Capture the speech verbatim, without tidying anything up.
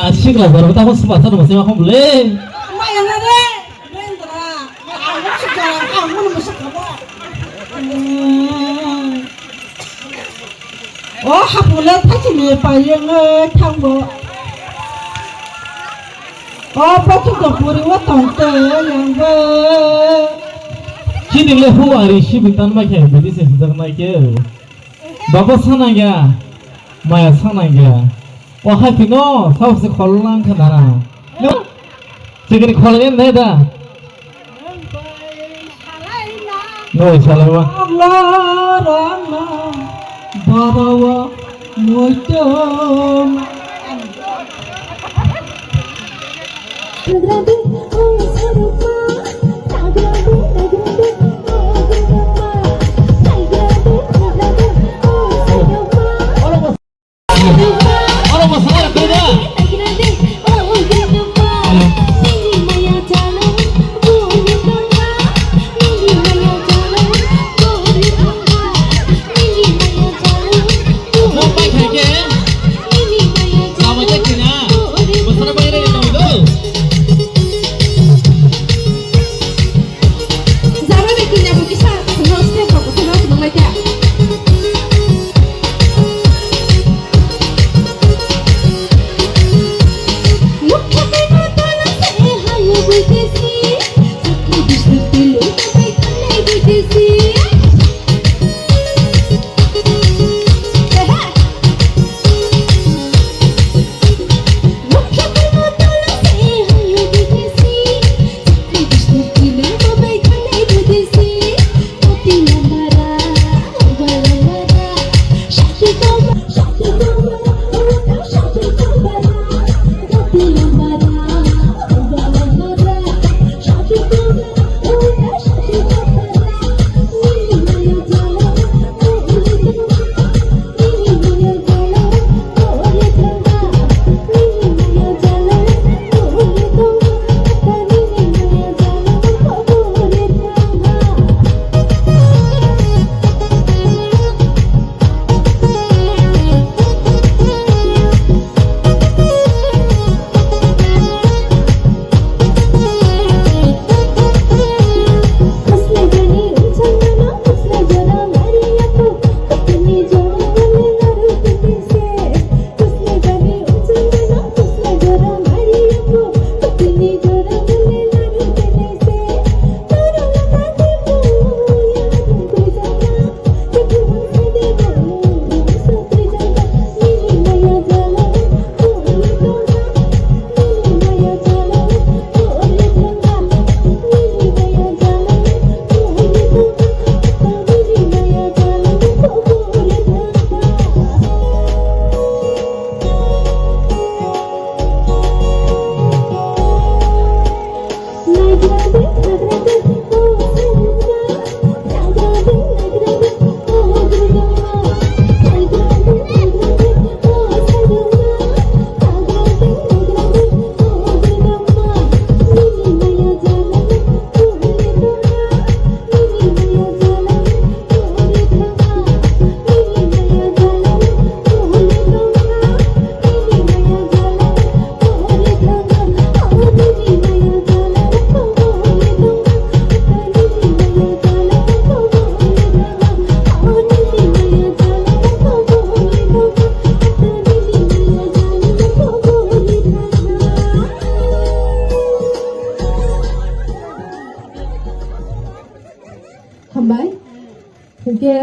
Sikla borok tamo suma sano mosima khom le. Maya na re. Rendra. Ang mosok jara, ang mosok khabo. O hapule thachini payeng thango. O potu to puri o tongte yangbo. Chini le hu ari sibin tan ma khe bidi se sijak nai ke. Baba sana ya. Maya sana ya. O hai tino sao se khol lang khe nara. No. Chikini khol nge ne da. Noi salai wa. Barawa moitom. Hambai. Hingke